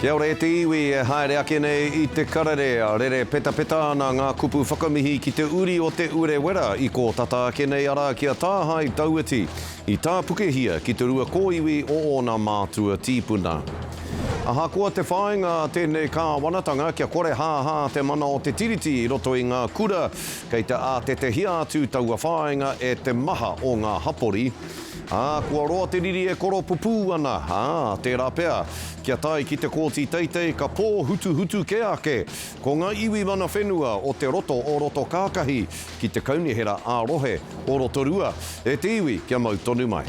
Kia ora e te iwi e haere ake nei i te karere, a rere petapeta ana ngā kupu whakamihi ki te uri o Te Urewera i kō tata ake nei arā ki a Tāhae Tauiti i tāpukehia ki te rua kōiwi o ōna mātua tīpuna. Ahakoa te whāinga a tēnei kāwanatanga kia kore hāhā te mana o te Tiriti i roto i ngā kura, kei te ātetehia atu taua whāinga e te maha o ngā hapori. Ā, kua roa te riri e koropupū ana, ā, tērā pea, kia tae ki te Kōti Teitei ka pōhutuhutu kē ake ko ngā iwi mana whenua o te roto o Rotokākahi ki te Kaunihera ā-Rohe o Rotorua. E te iwi, kia mau tonu mai.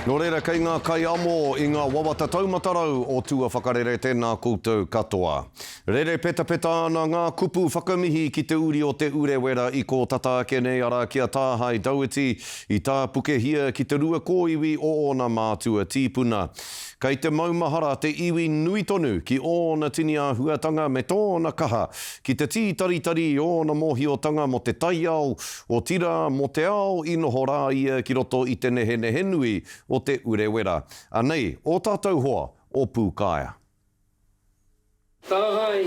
Nō reira, kei ngā kaiamo i ngā wawata taumata rau o tua whakarere tēnā koutou katoa. Rere petapeta ana ngā kupu whakamihi ki te uri o Te Urewera i kō tata ake nei arā ki a Tāhae Doherty i tāpukehia ki te rua kōiwi o ōna mātua tīpuna. Kei te maumahara te iwi nui tonu ki ōna tini āhuatanga me tōna kaha ki te tītaritari i ōna mōhiotanga mō te taiao, otirā mō te ao i noho rā ia ki roto i te nehenehenui o Te Urewera. Anei ō tātou hoa o Pūkaea. Tāhae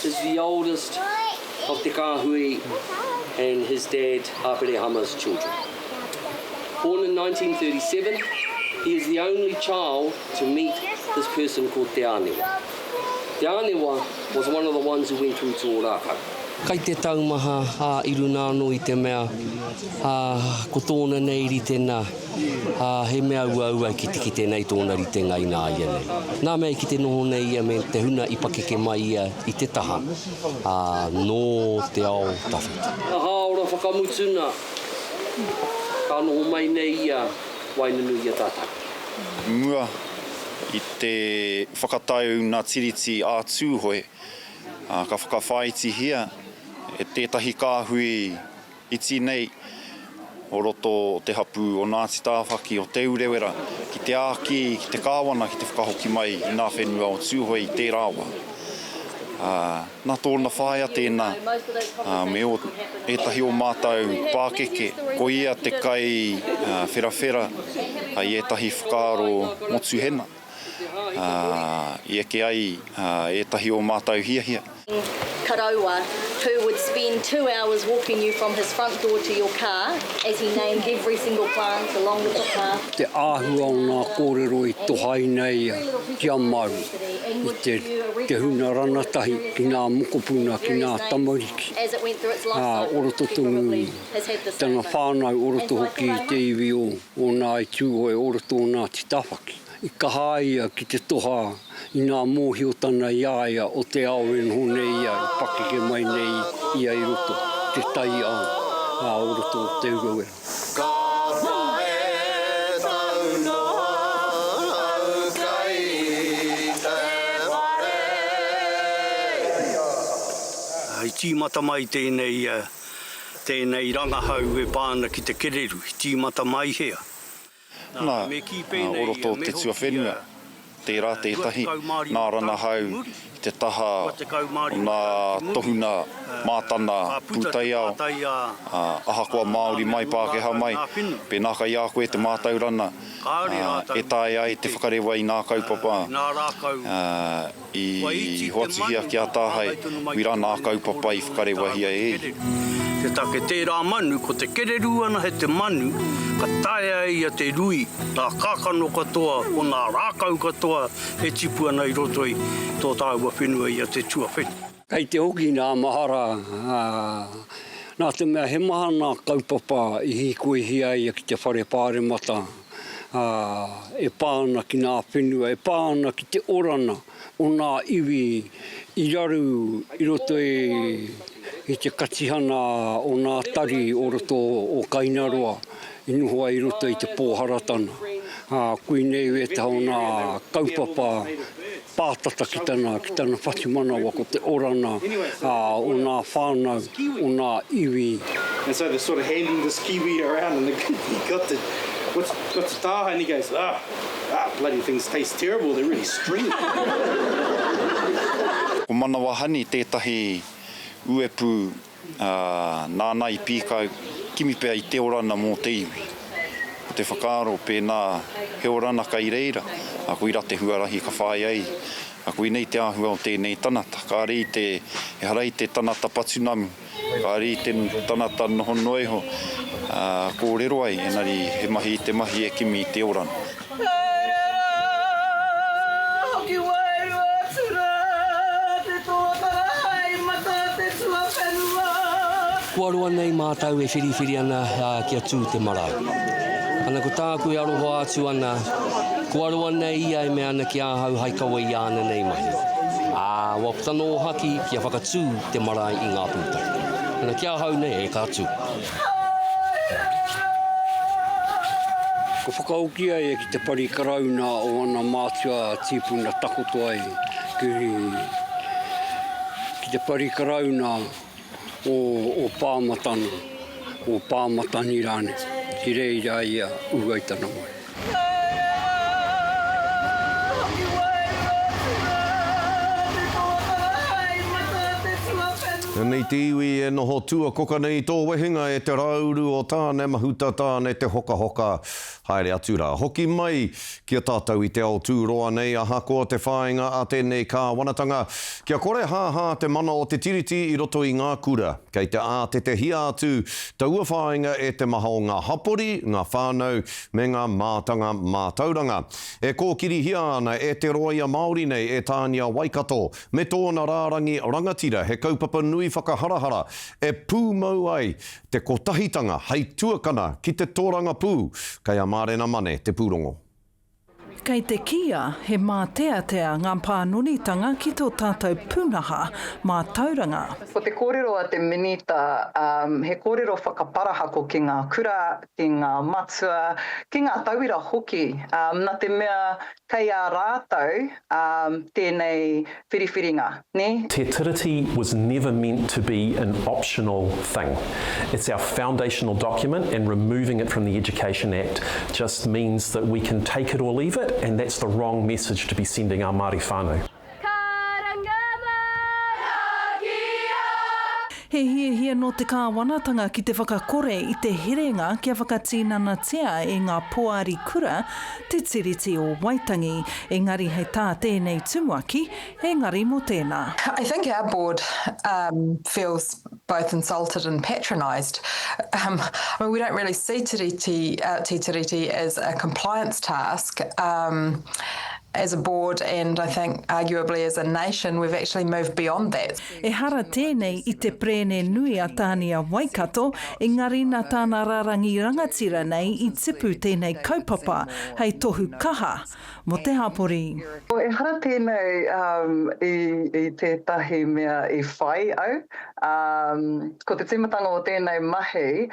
is the oldest of Te Kāhui and his dad Aperehama's children. Born in 1937, he is the only child to meet this person called Te Ānewa. Te Ānewa was one of the ones who went through to Ōrākau. Kai te taumaha a i runa anō i te mea, ā, ko tōna nei rite nā. Ā, he mea uaua ki te kite nei tōna ritenga ināianei. Nā mea i kite noho nei ia me te huna i pakeke mai ia i te taha, ā, nō te ao tawhito. Ka hāora whakamutuna, ka noho mai nei ia waenganui i a tātou. Mua i te whakatau na Tiriti a Tūhoe, ka whakawhāitihia e tētahi kāhui iti nei o roto o te hapū o Ngāti Tāwhaki, o Te Urewera, ki te āki ki te kāwana ki te whakahoki mai i ngā whenua o Tūhoe i tērā wā. Ā, nā tōna whaea tēnā, ā, me ō, ētahi o mātou pākeke, ko ia te kai wherawhera i ētahi whakaaro motuhena. ā, i eke ai ētahi o mātou hiahia. Karaua, who would spend two hours walking you from his front door to your car as he named every single plant along the footpath. Te āhua o ngā kōrero i tohaina ia ki a Mau i te te huna ranatahi ki ngā mokopuna, ki ngā tamariki, ā, o roto tonu i tana whānau, o roto hoki i te iwi o o Ngāi Tūhoe, o roto o Ngāti Tāwhaki. I kaha ai ia ki te toha i ngā mōhiotanga i a ia o te ao e noho nei ia, i pakeke mai nei ia i roto, te taiao, ā, o roto o Te Urewera. Ka pae tau noa au kai te whare. I tīmata mai tēnei, tēnei rangahau e pā ana ki te kererū, i tīmata mai hea? Nā, o roto o te tuawhenua, tērā tētahi nā ranahau i te taha o nā tohuna mātana pūtaiao, ā, ahakoa Māori mai, Pākehā mai, pēnā kai a koe te mātaurana e taea ai te whakarewa i nā kaupapa, ā, I hoatuhia ki a Tāhae, wira nā kaupapa i whakarewahia e ia. Te take tērā manu, ko te kererū anahe te manu, ka taea e ia te rui ngā kākano katoa o ngā rākau katoa e tipu ana i roto i tō tāua whenua i a te tuawhenua. Kei te hoki nā mahara, ā, nā te mea he maha nā kaupapa i hīkoihia ia ki te whare pāremata, ā, e pā ana ki ngā whenua, e pā ana ki te orana o ngā iwi i raru i roto i te katihana o ngā tari o roto o Kainaroa i noho ai i roto i te pōharatana. Ā, koinei wētahi o ngā kaupapa pātata ki tana, ki tana whatumanawa ko te orana o ngā whānau, o ngā iwi. And so they're sort of handing this kiwi around and he got to, what's, got to Taha and he goes, ah, ah, bloody things taste terrible, they're really stringy. Ko Manawa Honey tētahi. uepū, ā, nāna i pīkau, kimi pea i te orana mō te iwi. Ko te whakaaro pēnā he orana kai reira, ā, koirā te huarahi ka whāia ai. Ā, koinei te āhua o tēnei tanata, kāre i te, ehara i te tanata patunamu, kāre i te tanata noho noa iho, ā, kōrero ai, engari he mahi i te mahi e kimi i te orana. Haere rā, hoki wairua atu rā, te tōtara hai mata te tuawhenua. Kua roa nei mātau e whiriwhiri ana kia tū te marae. Ana ko tāku e aroha atu ana, kua roa nei ia e mea ana ki ahau hai kawe i āna nei mahi. Ā, ua tana ōhaki kia whakatū te marae i ngā pūtake. Ana ki ahau nei, e ka tū. Ka whakahokia ia ki te pari karauna o ana mātua tīpuna takoto ai ki te pari karauna o Pāmatana, o Pāmatani rānei, ki reira ia ū ai tana moe. Nei te iwi e noho tuakoka nei tō wehenga e te rāuru o Tāne Mahuta Tāne te hokahoka. Haere atu rā. Hoki mai ki a tātou i te ao tūroa nei ahakoa te whāinga a tēnei kāwanatanga kia kore hāhā te mana o te Tiriti i roto i ngā kura. Kei te ātetehia atu taua whāinga e te maha o ngā hapori, ngā whānau me ngā mātanga mātauranga. E kōkirihia ana e te rōia Māori nei e Tānia Waikato me tōna rārangi rangatira he kaupapa nui whakaharahara e pūmau ai te kotahitanga hei tuakana ki te tōrangapū. Kei a Mārena Mane te pūrongo. Kei te kīia he māteatea ngā pānonitanga ki tō tātou pūnaha mātauranga. Ko te kōrero a te Minita, he kōrero whakaparahako ki ngā kura, ki ngā matua, ki ngā tauira hoki, nā te mea kei a rātou tēnei whiriwhiringa, nē? Te Tiriti was never meant to be an optional thing. It's our foundational document and removing it from the Education Act just means that we can take it or leave it and that's the wrong message to be sending our Māori whānau. He hiahia nō te kāwanatanga ki te whakakore i te herenga kia whakatinanatia e ngā poari kura te Tiriti o Waitangi, engari hei tā tēnei tumuaki, engari mō tēnā. I think our board feels both insulted and patronised. I mean, we don't really see Tiriti, Te Tiriti as a compliance task. As a board and I think arguably as a nation we've actually moved beyond that. Ehara tēnei i te perēne nui a Tānia Waikato, engari nā tāna rarangi rangatira nei i tipu tēnei kaupapa hei tohu kaha mō te hapori. Ehara tēnei i tētahi mea i whai au. Ko te tīmatanga o tēnei mahi,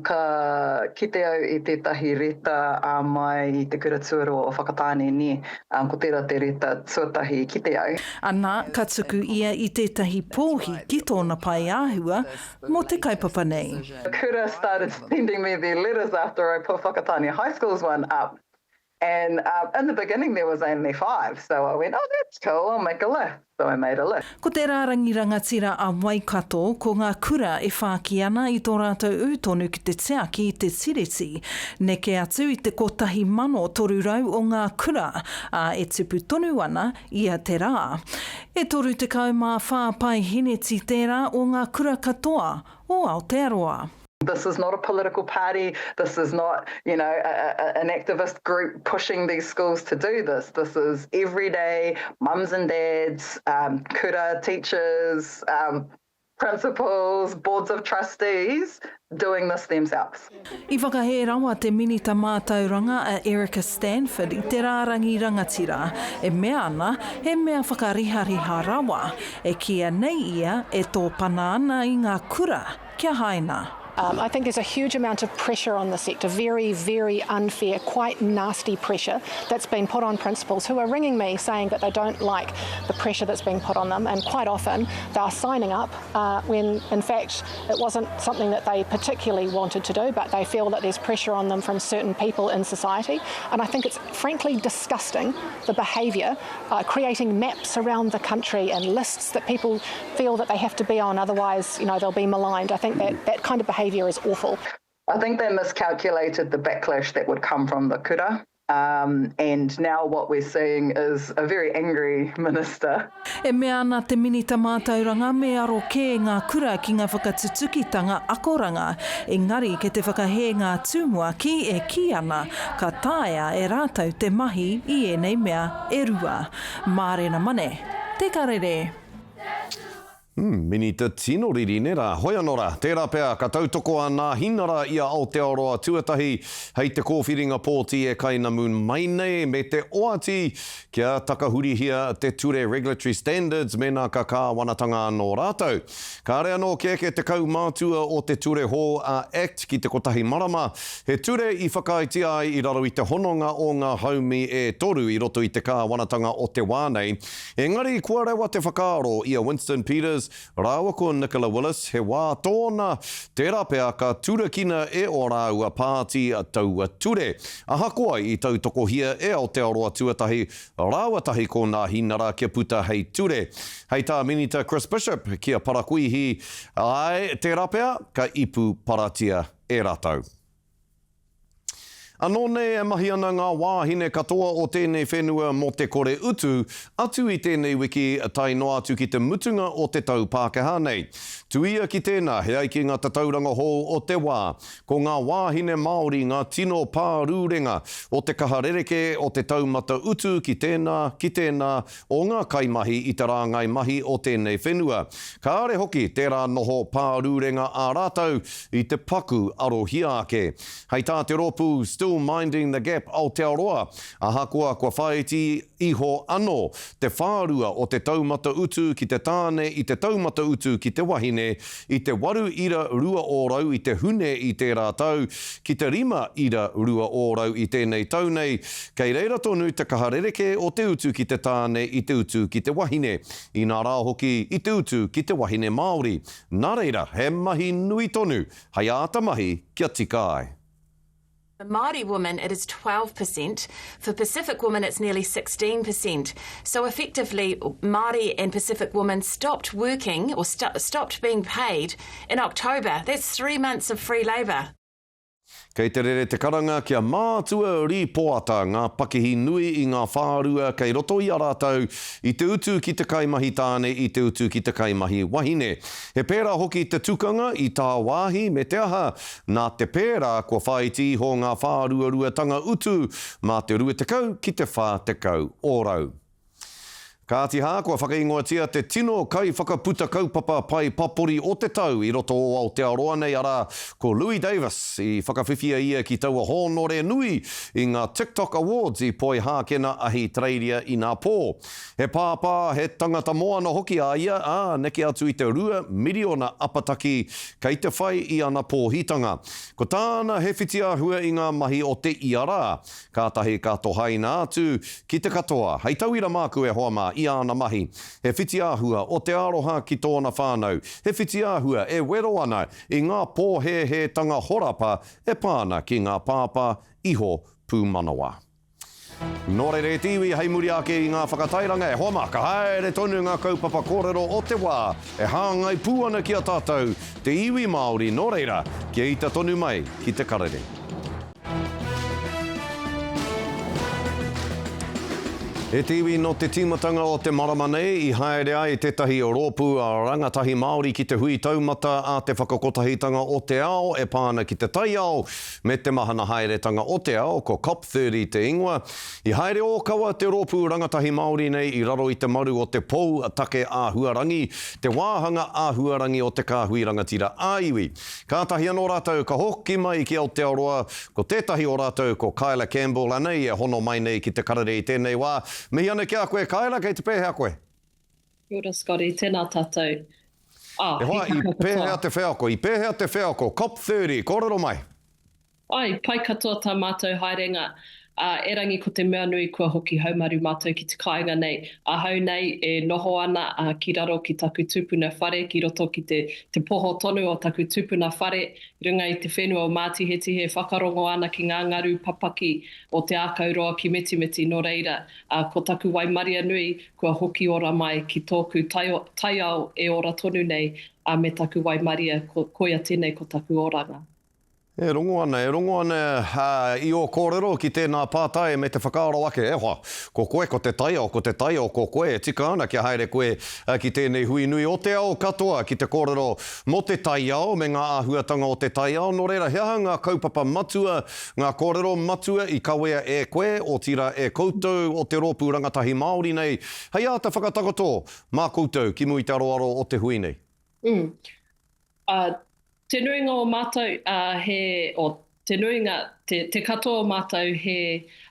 ka kite au i tētahi reta mai i te Kura Tuarua o Whakatāne nē, ko tērā te reta tuatahi i kite au. Ana, ka tuku ia i tētahi pōhi ki tōna paeāhua mō te kaupapa nei. Kura started sending me their letters after I put Whakatāne High School's one up. And in the beginning there was only five, so I went, oh that's cool, I'll make a list. So I made a list. Ko te rārangi rangatira a Waikato, ko ngā kura e whāki ana i tō rātou ū tonu ki te tiaki i te Tiriti. Neke atu i te 1,300 o ngā kura, ā, e tupu tonu ana ia te rā. E 34 paeheneti tērā o ngā kura katoa o Aotearoa. This is not a political party, this is not, you know, a, a, an activist group pushing these schools to do this. This is everyday mums and dads, um, kura teachers, um, principals, boards of trustees doing this themselves. I whakahē rawa te Minita Mātauranga a Erica Stanford i te rārangi rangatira, e mea ana he mea whakarihariha rawa, e kīia nei ia e tōpana ana i ngā kura kia haina. Um, I think there's a huge amount of pressure on the sector, very, very unfair, quite nasty pressure that's been put on principals who are ringing me saying that they don't like the pressure that's being put on them, and quite often they're signing up uh, when, in fact, it wasn't something that they particularly wanted to do, but they feel that there's pressure on them from certain people in society. And I think it's frankly disgusting the behaviour, uh, creating maps around the country and lists that people feel that they have to be on, otherwise, you know, they'll be maligned. I think that that kind of behaviour is awful. I think they miscalculated the backlash that would come from the kura. Um, and now what we're seeing is a very angry minister. E mea ana te Minita Mātauranga me aro kē ngā kura ki ngā whakatutukitanga akoranga, engari kei te whakahē ngā tumuaki e kī ana ka taea e rātou te mahi i ēnei mea e rua. Mārena Mane, Te Karere. Umm, Minita tino riri ne ra. Hoi ano ra, tera pea ka tautoko a Nāhinara i a Aotearoa tuatahi hei te kōwhiringa pōti e kainamu mai nei me te oati kia takahurihia te ture Regulatory Standards mēnā ka kāwanatanga anō rātou. Kāre anō kia eke te kaumātua o te ture hou a Act ki te kotahi marama, he ture i whakaaetia ai i raro i te hononga o ngā haumi e toru i roto i te kāwanatanga o te wā nei. Engari kua rewa te whakaaro i a Winston Peters rāua ko Nicola Willis he wā tōna, tērā pea ka turakina e ō rāua pāti taua ture. Ahakoa i tautokohia e Aotearoa Tuatahi rāua tahi ko Nāhinara kia puta hei ture. Hei tā Minita Chris Bishop ki a Parakuihi, āe, tērā pea ka ipu paratia e rātou. Anō nei e mahi ana ngā wāhine katoa o tēnei whenua mō te kore utu, atu i tēnei wiki tae noa atu ki te mutunga o te tau Pākehā nei. Tuia ki tēnā, he ai ki ngā tatauranga hou o te wā, ko ngā wāhine Māori ngā tino pārūrenga o te kaha rerekē o te taumata utu ki tēnā, ki tēnā o ngā kaimahi i te rāngai mahi o tēnei whenua. Kāre hoki tērā noho pārūrenga ā rātou i te paku arohia ake. Hei tā te rōpū Still Minding the Gap Aotearoa, ahakoa kua whāiti iho anō te whārua o te taumata utu ki te tāne i te taumata utu ki te wahine i te 8.2 ōrau i te Hune i tērā tau ki te 5.2 ōrau i tēnei tau nei, Kei reira tonu te kaha rerekē o te utu ki te tāne i te utu ki te wahine, inā rā hoki i te utu ki te wahine Māori. Nā reira, he mahi nui tonu hei āta mahi kia tika ai. For Māori women it is 12%, for Pacific women it's nearly 16%. So effectively Māori and Pacific women stopped working or stopped being paid in October. That's three months of free labour. Kei te rere te karanga kia mātua rīpoata ngā pakihi nui i ngā whārua kei roto i a rātou i te utu ki te kaimahi tāne i te utu ki te kaimahi wahine. He pērā hoki te tukanga i tāwāhi me te aha, nā te pērā kua whāiti iho ngā whāruaruatanga utu mā te 20 ki te 40 ōrau. Kāti hā, kua whakaingoatia te tino kaiwhakaputa kaupapa pae papori o te tau i roto o Aotearoa nei, arā, ko Louis Davis. I whakawhiwhia ia ki taua hōnore nui i ngā TikTok Awards i Poihākena, Ahitereiria inapō. He pāpā, he tangata moana hoki a ia, ā, neke atu i te 2 miriona apataki kei te whai i ana pōhitanga. Ko tāna he whitiāhua i ngā mahi o te ia rā. Kātahi ka tohaina atu ki te katoa. Hei tauira māku e hoa mā i āna mahi. He whitiāhua o te aroha ki tōna whānau. He whitiāhua e wero ana i ngā pōhēhētanga horapa e pā ana ki ngā pāpā iho pūmanawa. Nō reira e te iwi, hei muri ake i ngā whakatairanga e hoa mā, ka haere tonu ngā kaupapa kōrero o te wā e hāngai pū ana ki a tātou, te iwi Māori, nō reira, kia ita tonu mai ki te karere. E te iwi, nō te tīmatanga o te marama nei i haere ai tētahi rōpū rangatahi Māori ki te hui taumata a te Whakakotahitanga o te Ao e pā ana ki te taiao me te mahana haeretanga o te ao, ko Cop 30 te ingoa. I haere ōkawa te rōpū rangatahi Māori nei i raro i te maru o te Pou Take Āhuarangi, te wāhanga āhuarangi o te Kāhui Rangatira ā-Iwi. Kātahi anō rātou ka hoki mai ki Aotearoa, ko tētahi o rātou ko Kyla Campbell, anei e hono mai nei ki te karere i tēnei wā. Mihi ana ki a koe Kyla, kei te pēhea koe? Kia ora Scotty, tēnā tātou. E hoa, i pēhea te wheako, i pēhea te wheako, Cop 30, kōrero mai. Āe, pai katoa tā mātou haerenga, ā, erangi ko te mea nui kua hoki haumaru mātou ki te kāinga nei. Ahau nei e noho ana, ā, ki raro ki taku tupuna whare, ki roto ki te, te poho tonu o taku tupuna whare, i runga i te whenua o Mātihetihe, whakarongo ana ki ngā ngaru papaki o Te Ākau Roa ki Mitimiti, nō reira, ā, ko taku waimaria nui, kua hoki ora mai ki tōku taiao e ora tonu nei, ā, me taku waimaria, ko, koia tēnei ko taku oranga. E rongo ana, e rongo ana i ō kōrero ki tēnā pātai me te whakaaro ake, e hoa, ko koe ko te taiao, ko te taiao ko koe, e tika ana kia haere koe ki tēnei hui nui o te ao katoa ki te kōrero mō te taiao me ngā āhuatanga o te taiao, nō reira he aha ngā kaupapa matua, ngā kōrero matua i kawea e koe, otirā e koutou o te rōpū rangatahi Māori nei, hei āta whakatakoto mā koutou ki mua i te aroaro o te hui nei? Mm. Ā, te nuinga o mātou, ā, he, o, te nuinga, te, te katoa o mātou he,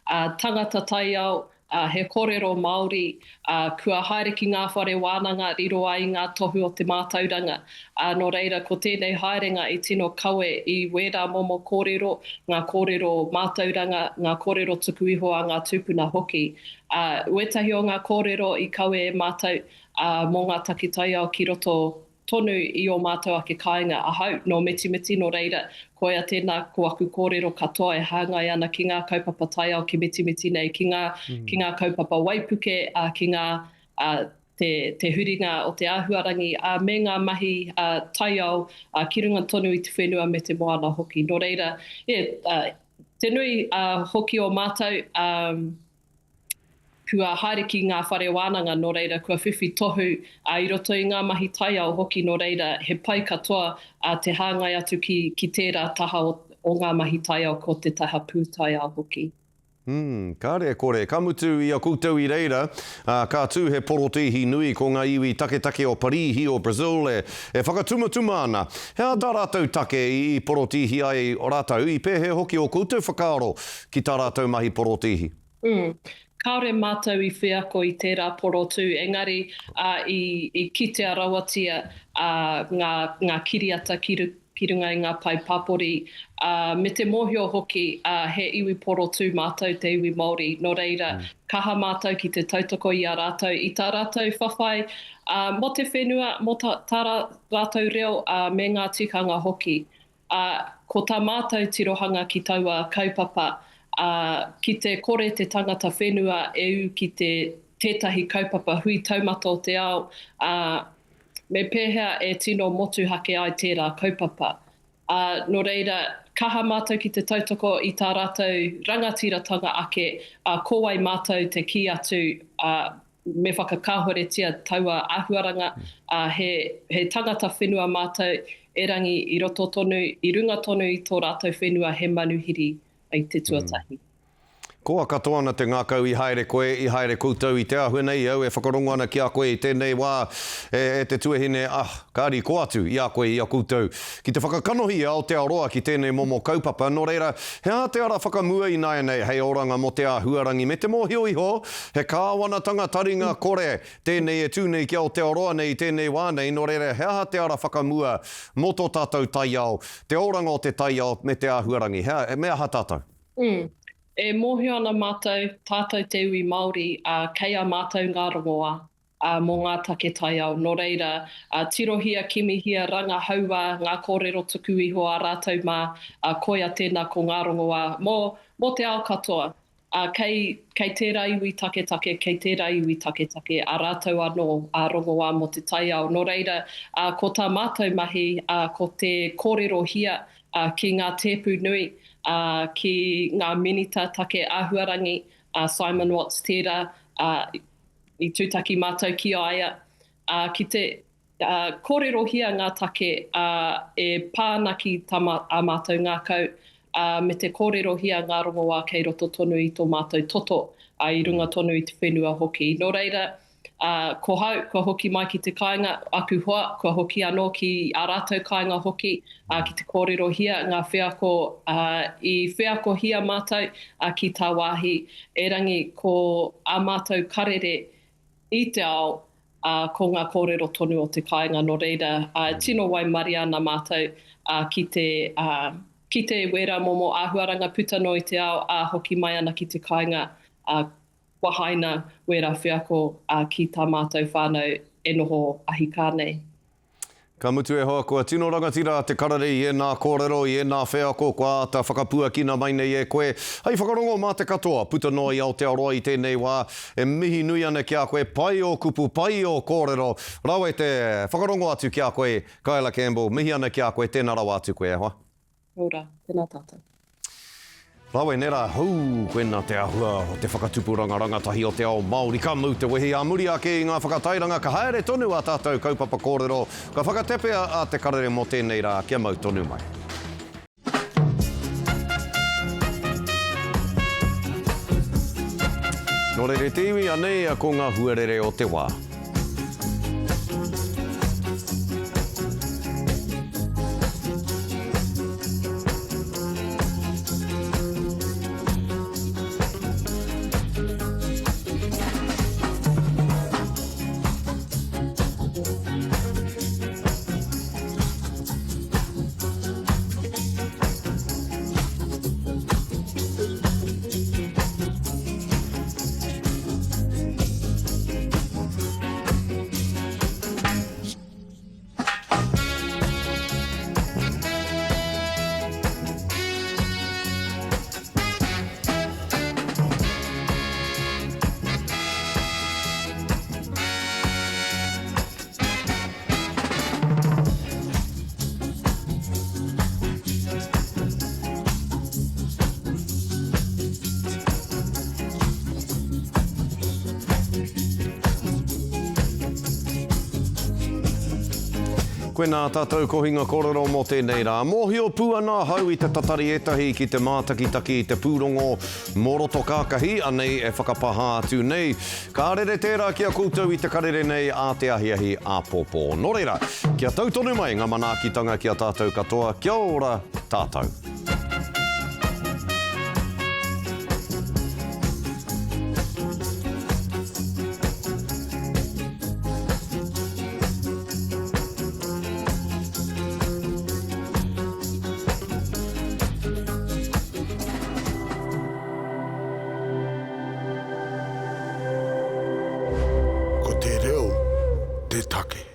ā, tangata taiao, ā, he kōrero Māori, ā, kua haere ki ngā whare wānanga riro ai i ngā tohu o te mātauranga. Ā, nō reira, ko tēnei haerenga i tino kawe i wērā momo kōrero, ngā kōrero mātauranga, ngā kōrero tuku iho a ngā tūpuna hoki. Ā, wētahi o ngā kōrero i kawe e mātou, ā, mō ngā take taiao ki roto tonu i ō mātou ake kāinga. Ahau, nō Mitimiti, nō reira, koia tēnā ko aku kōrero katoa e hāngai ana ki ngā kaupapa taiao ki Mitimiti nei, ki ngā, ki ngā kaupapa waipuke, ā, ki ngā, ā, te, te huringa o te āhuarangi, ā, me ngā mahi, ā, taiao, ā, ki runga tonu i te whenua me te moana hoki. Nō reira, e, ā, te nui, ā, hoki o mātou, ā, Kua haere ki ngā whare wānanga nō reira kua whiwhi tohu i roto i ngā mahi taiao hoki nō reira he pai katoa te hāngai atu ki ki tērā taha o ngā mahi taiao ko te taha pūtaiao hoki. Umm, kāre e kore. Ka mutu i a koutou i reira, ā, ka tū he porotēhi nui ko ngā iwi taketake o Parīhi, o Brazil e, e whakatumatuma ana. He aha tā rātou take i, i porotēhi ai rātou, i pēhea hoki ō koutou whakaaro ki tā rātou mahi porotēhi? Mm. Kāore mātou i wheako i tērā porotū, engari ā, i, i kitea rawatia ā, ngā, ngā kiriata ki, ki runga i ngā pae pāpori, ā, me te mōhio hoki, ā, he iwi porotū mātou te iwi Māori, nō reira, kaha mātou ki te tautoko i a rātou, i tā rātou whawhai, ā, mō te whenua, mō tā, tā rātou reo, ā, me ngā tikanga hoki. Ā, ko tā mātou tirohanga ki taua kaupapa, ā, ki te kore te tangata whenua e ū ki te tētahi kaupapa hui taumata o te ao, ā, me pēhea e tino motuhake ai tērā kaupapa. Ā, nō reira, kaha mātou ki te tautoko i tā rātou rangatiratanga ake, ā, ko wai mātou te kī atu, ā, me whakakāhoretia taua āhuaranga, ā, he, he tangata whenua mātou, erangi i roto tonu, i runga tonu i tō rātou whenua he manuhiri i te tuatahi. Koa katoa ana te ngākau i haere koe, i haere koutou i te āhua nei au e whakarongo ana ki a koe i tēnei wā, e, e te tuahine, ah, ka riko atu i a koe, i a koutou, ki te whakakanohi i Aotearoa ki tēnei momo kaupapa, nō reira, he aha te ara whakamua ināianei hei oranga mō te āhuarangi me te mōhio iho, He kāwanatanga taringa kore tēnei e tū nei ki Aotearoa nei i tēnei wā nei, nō reira he aha te ara whakamua mō tō tātou taiao, te oranga o te taiao me te āhuarangi? He, me aha tātou? Mm. E mōhio ana mātou, tātou te iwi Māori, ā, kei a mātou ngā rongoā, ā, mō ngā take taiao. Nō reira, ā, tirohia, kimihia, rangahaua ngā kōrero tuku iho a rātou mā, ā, koia tēnā ko ngā rongoā mō, mō te ao katoa. Ā, kei, kei tērā iwi taketake, kei tērā iwi taketake, ā rātou anō, ā rongoā mō te taiao. Nō reira, ā, ko tā mātou mahi, ā, ko te kōrerohia, ā, ki ngā tēpu nui, ā, ki ngā minita take āhuarangi, ā, Simon Watts tērā, ā, i tūtaki mātou ki a ia, ā, ki te, Ā, kōrerohia ngā take, ā, e pā ana ki tā ā mātou ngākau, ā, me te kōrerohia ngā rongoā kei roto tonu i tō mātou toto, ā, i runga tonu i te whenua hoki. Nō reira, ā, ko hau, kua hoki mai ki te kāinga, aku hoa, kua hoki anō ki ā rātou kāinga hoki, ā, ki te kōrerohia ngā wheako, ā, i wheakohia mātou, ā, ki tāwāhi, erangi ko ā mātou karere i te ao, ā, ko ngā kōrero tonu o te kāinga, nō reira, ā, e tino waimaria ana mātou, ā, ki te, ā, ki te wērā momo āhuaranga puta noa i te ao, ā, hoki mai ana ki te kāinga, ā, kua haina wērā wheako, ā, ki tā mātou whānau e noho ahikā nei. Ka mutu e hoa, kua tino rangatira te karere i ēnā kōrero, i ēnā wheako kua āta whakapuakina mai nei e koe hei whakarongo mā te katoa puta noa i Aotearoa i tēnei wā. E mihi nui ana ki a koe, pai ō kupu, pai ō kōrero. Rawe te whakarongo atu ki a koe, Kyla Campbell. Mihi ana ki a koe, tēnā rawa atu koe e hoa. Kia ora, tēnā tātou. Rawe nera, hū, koina te ahua o te whakatupuranga rangatahi o te ao Māori. Ka mau te wehi ā muri ake i ngā whakatairanga ka haere tonu ā tātou kaupapa kōrero, ka whakatepea a Te Karere mō tēnei rā kia mau tonu mai. Nō reira e te iwi, anei ko ngā huarere o te wā. Koinā tātou kohinga kōrero mō tēnei rā. Mōhio pū ana ahau i te tatari ētahi ki te mātakitaki i te pūrongo mō roto kākahi, anei e whakapahā atu nei. Ka rere tērā ki a koutou i te karere nei ā te ahiahi āpōpō. Nō reira, kia tau tonu mai ngā manaakitanga ki a tātou katoa, kia ora tātou. Ko te reo te take.